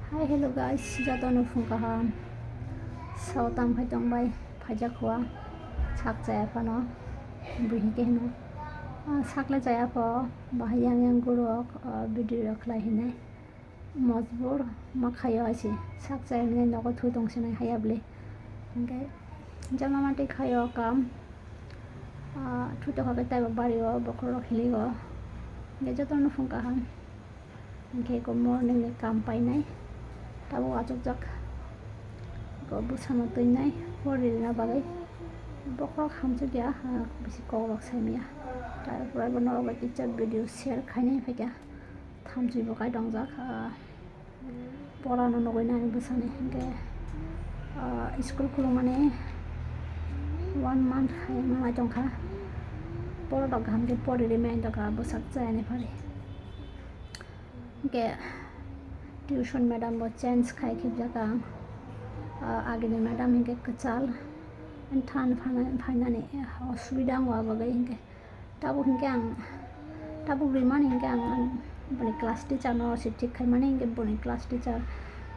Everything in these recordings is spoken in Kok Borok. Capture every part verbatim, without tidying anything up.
Hi, hello guys, jotono phung kaham. So, tang phai tong bai, phaijak hua, sak chaya phano, buhi ke hino. Ah, sak le chaya pho, bahai yang yang gurok, ah, video rok khlai hinai. Mojbur ma khayo aisi, sak chaya hinai nogo thui tong sinai haya bwle. Hingke, jama mati khayo kam, ah, thui tokha khe taibo bari o, bokhorok hili o. Hingke jotono phung kaham. Hingke ko morning ni kam painai, tabuk achukjak. Ko bwsano twinai, pori rwna bagwi. Bokhorok hamsukya, ah, bisi kok rok saimaya. Tarpore bo norok bai kisa video share khainai phaikha. Thamsui bo kai tongjak, ah, porano nugwi nai bwsani hingke, ah, school khulumani one month hai manai tongkha. Borok rok kaham khe pori rimani tongkha, bwsak chayani phari. Hingke tuition madam bo change khai khibjak ang. Ah, agini madam hingke kwchal, than phana-, phainani osubida wng o bagwi hingke tabuk hingke ang, tabuk rimani hingke ang boni class teacher no se thik khaimani hingke boni class teacher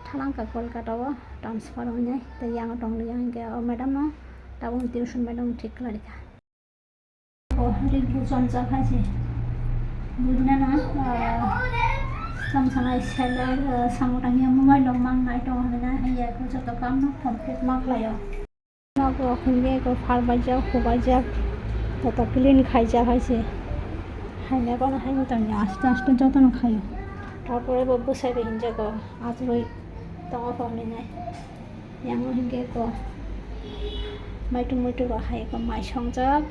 thalangka Kolkata o transfer wngnai tei yang tonglia hingke o madam no tabuk tuition madam thik khlai rikha. O, ri buchon cha khai se. Bujina na, ah, sam sangai seller, ah, samung tangya mobile rok mang nai tongo hinwi na, haiya ko joto kam no complete ma khlai o. Nok rok hingke ko phar baijak, hubaijak, joto clean khaijak hai se. Haina kono haino tongya, aste aste joto no khaio. Tarpore bo bwsai bai hinjak o, achugwi tongo pho hinwi nai. Yang o hingke ko maitu muitu rok hai ko mai songjak.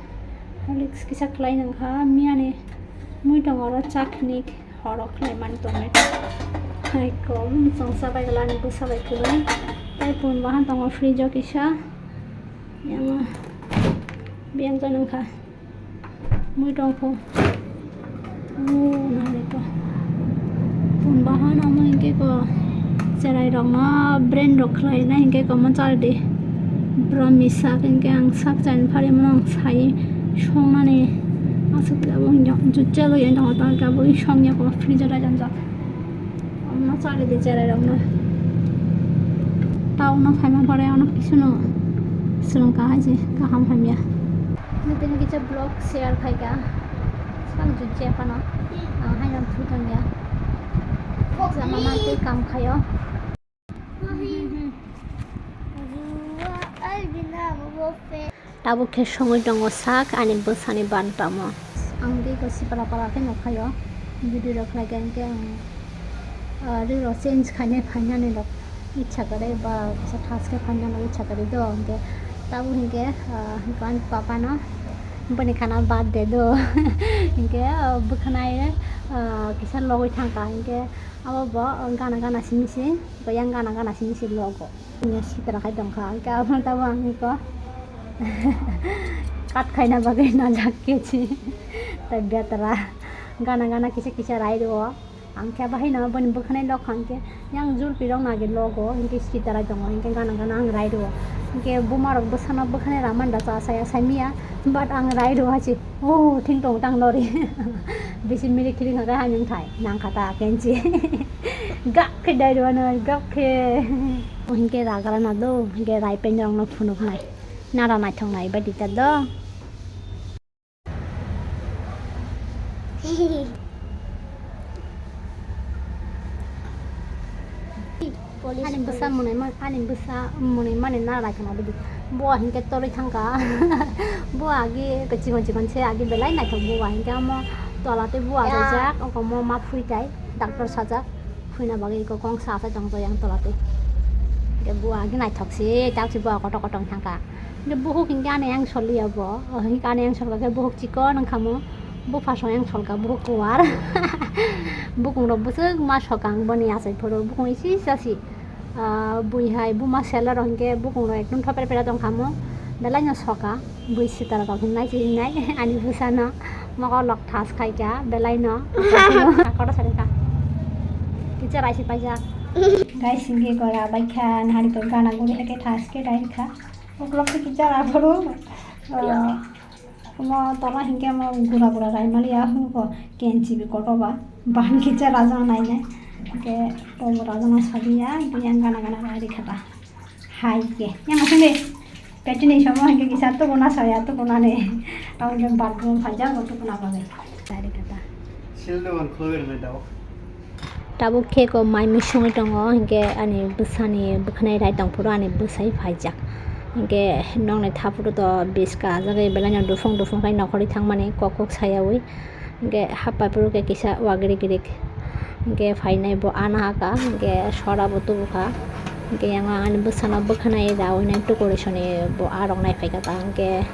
Horlicks kisa khlai nang kha, miyani muitu oro chaknik horok khlai mani tongmani. Hai ko songsa bai glani bwsa bai kwrwi. Tai pun bahan tongo fridge o kisa. Yang o biyang cha nang kha. Mui tong pho. Mui nang le to. Pun bahan amo hingke ko cherai rok no brain rok khlai na hingke ko mo chari di. Bro misa hingke ang sak chani phari mo ang sai song nani asuk jabo hingke jutya lo yang tong tong jabo song ya ko freezer a jang jak. Omo chari di cherai rok no. Town no phaima pore ono kisu no swrwng kaham se kaham hamya. Nitini kisa vlog share khaika. Swkang jutya phano. Ang haino thutong ya. Jama mantwi kam khayo. Tabuk khe songwi tongo sak ani bwsani bantamo. Ang tei ko sipara para khe nokhaio. Video rok khlai khe ang, ah, ree rok change khainai phainani rok ichha kwrwi ba kisa thas khe phainani rok ichha kwrwi do. Hinkhe tabuk hinkhe, ah, hinkhe ani papa no bini khana birthday do. Hinkhe, ah, bwkhanai, ah, kisa logwi thangkha hinkhe abo bo gana gana simi se, yang gana gana simi se logo. Sitra khai tongkha, hingke abo tabuk ang iko cut khaina bagwi najak kechi. Tai betara gana gana kisa kisa rai rwo. Ang khe bahai no boni bwkhanai lok hang khe yang jurpi rok nagi logo, hingke sitra rai tongo, hingke gana gana ang rai rwo. Hingke buma rok bwsano bwkhanai ramani da cha saya sai miya, but ang rai rwo hachi. Oh, thing tong tang lori. Bisi mirik khiring kha khe hamya thai, nang kha ta kenchi. Gak khe dai rwano, gak khe. O hinkhe ragra na do, hinkhe rai pen rok no phunuk nai. Nara naithok nai bai di ta do. Ani bwsa mwnwi ma-, ani bwsa mwnwi mani nara naithok nai bai di. Bo hinkhe torwi thangkha. Bo agi chikon chikon se agi belai naithok bo hinkhe amo tola tei bo ajak, okomo ma phuri tai doctor sajak. Phuina bagwi iko kong sa sa tong yang tola tei. Hinkhe bua agi naithok se, tak se bua kotor kotor thangkha. Hinkhe buhuk hinkhe ani yang soliya bo. O hinkhe ani yang solka khe buhuk chikon wngkha mo. Bupha song yang solka buhuk kuar. Bukung rok bwswk ma sokang boni achai phuru bukung isi isi asi. Ah, bui hai buma seller rok hinkhe bukung rok ekdom thopre pera tongkha mo. Belai no soka. Bui sitara rok hinai se hinai ani bwsano mokol rok thas khaikha belai no. Kotor sari kha. Teacher aisi paijak. Guys, hingke gora baikha nari to gana guri hake thas ke dai kha. Uklok ke teacher aboro. Mo toma hingke mo gura gura rai mali ya huko kenchi bi koto ba. Ban kisa rajang nai nai. Hingke pobo rok no sabi ya, hingke yang gana gana bai rikha ta. Hai ke, yang asing de. Peti ni somo hingke kisa tubu na saya, tubu na ni. Tamo hingke bathroom phaijak, bo tubu na bagwi. Bai rikha ta. Sil dogan khulwi rwmani dao. Tabuk khe ko mai mui songwi tongo, hingke ani bwsani bwkhanai rai tongphuru ani bwsai phaijak. Hingke nokni thaphuru to biska ajagwi belaino dufung dufung khai nokhorwi thangmani kok kok sayawi. Hingke hap pai phuru khe kisa wa girik girik. Hingke phainai bo ana haka, hingke sora bo tubukha. Hingke yang ani bwsano bwkhanai rawinai tukurisoni bo arok nai phaikha ta, hingke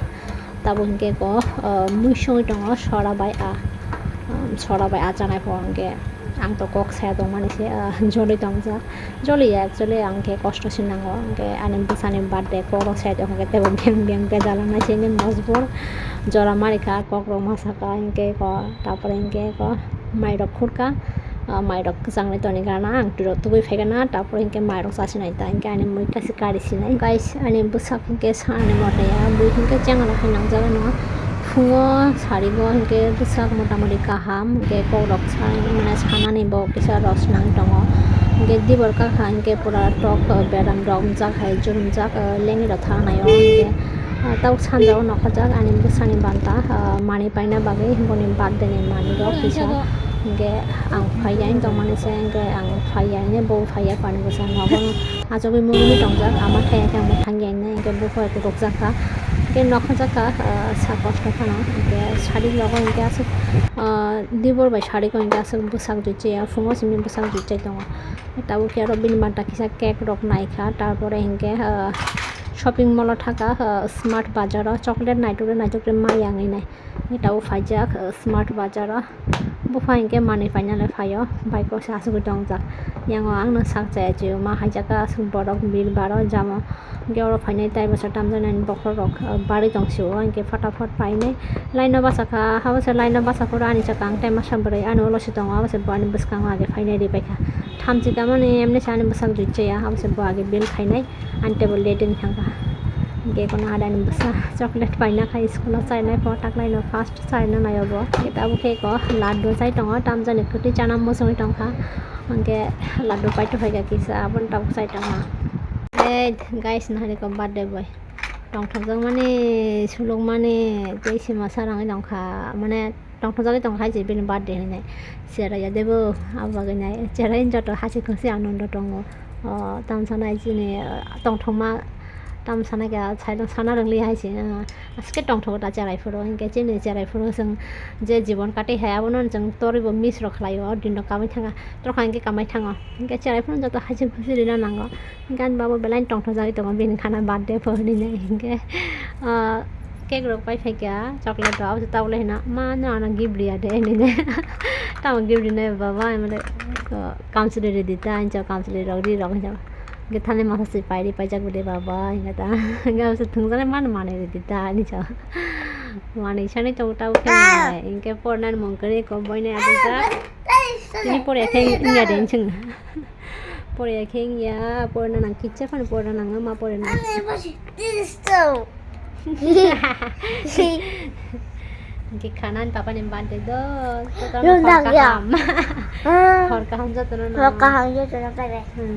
tabuk hingke ko, ah, mui songwi tongo sora bai ah, um, sora bai ah chanai pho hingke ang to kok saya tongmani se, ah, joloi tongjak. Joliya actually ang khe kosto se nango, hingke ani bwsani birthday kok rok sai tongkha khe teibo beng beng bejal wngnai se hingke mojbur jora ma rikha kok rok ma saka hingke ko, tapore hingke ko mai rok khurka, ah, mai rok kwchangni toni gana ang twi rok tubui phaikha na, tapore hingke mai rok chasinai ta hingke ani mui kasi kari sinai. Guys, ani bwsak hingke sanani motaya bui hingke chengaro hai nangjagano. Phungo sarigo hingke bwsak motamoti kaham, hingke kokrok sa-, mane sanani bo kisa rw swnam tongo. Hingke dibor kakha hingke pura tok, eh, beram rok wngjakhai churumjak, eh, lengwi rok thangnaio hingke, eh, tabuk sanjao nokhorjak ani bwsani banta, eh, manwi paina bagwi boni birthday ni manwi rok kisa. Hingke ang phaiya wng tongmani se, hingke ang phaiya hingke bo phaiya pani bwsa nogo. Achugwi mungwi tongjak, ama thaya khe ang bo thangya hinwi, hingke bupha rok rukjak kha. Hingke nokhorjak kha, ah, sa kosto phano, hingke sari rogo hingke aswk, ah, dibor bai sari ko hingke aswk bwsak jui chaya, phungo simi bwsak jui chai tongo. Tabuk khe aro bini banta kisa cake rok nai kha, tarpore hingke, ah, shopping mall o thaka, ah, Smart Bazar o chocolate naitok naitok ma yang nai. Tabuk phaijak, ah, Smart Bazar o. Bupha hingke manwi paina le phaio, bike o se asugwi tongjak. Yango ang no sak chaya chiyuma hai jaka aswk borok bil baro jamo. Hingke oro phainai tai bwsa tamjaknai bokhorok, ah, barwi tong sio, hingke phataphat painai. Line o bachakha, abo se line o bachaphuru ani chakang tai masa bwrwi ani ulo se tongo, abo se bo ani bwskango age phainai ribaikha. Thamchi kamani emni se ani bwsak jui chaya, abo se bo age bil khainai. Ani table date wng thangkha. Hingke kono adani bwsa chocolate paina khai school o chainai pho taklaino first chaina naio bo. Hingke tabuk khe ko laddu chai tongo, tamjani kwtwi chana muchungwi tongkha. Hingke laddu paito phaikha kisa, aboni tabuk chai tongkha. Ei guys, nahari ko birthday boy. Tongthokjakmani, sulukmani, tei sima sarangwi tongkha. Mane, tongthokjagwi tongkha hai se bini birthday hinwi. Cheraiya debo, abo bagwi nai. Cherai joto hasi khasi anondo tongo. O, tamo sanai chini, o, tongthokma, tamo sanai kha, saino sana rwngli hai se, o, aske tongthogo ta cherai phuru. Hinkhe chini cherai phuru chwng je jibon kati hai, abono chwng toribo miss rok khlaio, o dinno kamai thangkha, torkha hinkhe kamai thango. Hinkhe cherai phuru joto hasi khusi rina nango. Hinkhe ani babo belai tongthokjagwi tongo, bini khana birthday pho hinwi nai hinkhe, o, cake rok pai phaikha, chocolate rok, abo se tabuk le hino, "Ma, no ano gift riya de," hinwi nai. Tamo gift rinai baba, emre, o, kamchwlwi ridi ta, hinwi kamchwlwi rok ri rok hinwi. Hinkhe thani masa se pairi paijak bo de baba, hinkhe ta, hinkhe abo se thwngjaknai mano manwi ridi ta, hinwi sa. Manwi sanwi tongo tabuk khe manwi, hinkhe pornani mung kwrwi ko boino ajijak. Tini pore khe wngya de hinwi swng. Pore khe wngya, porna nang kisa phano porna nang ma porna. Hinkhe khana ni papa ni birthday do. Hor kaham. Hor kaham jotono no. Hor kaham jotono pai bai. Hmm.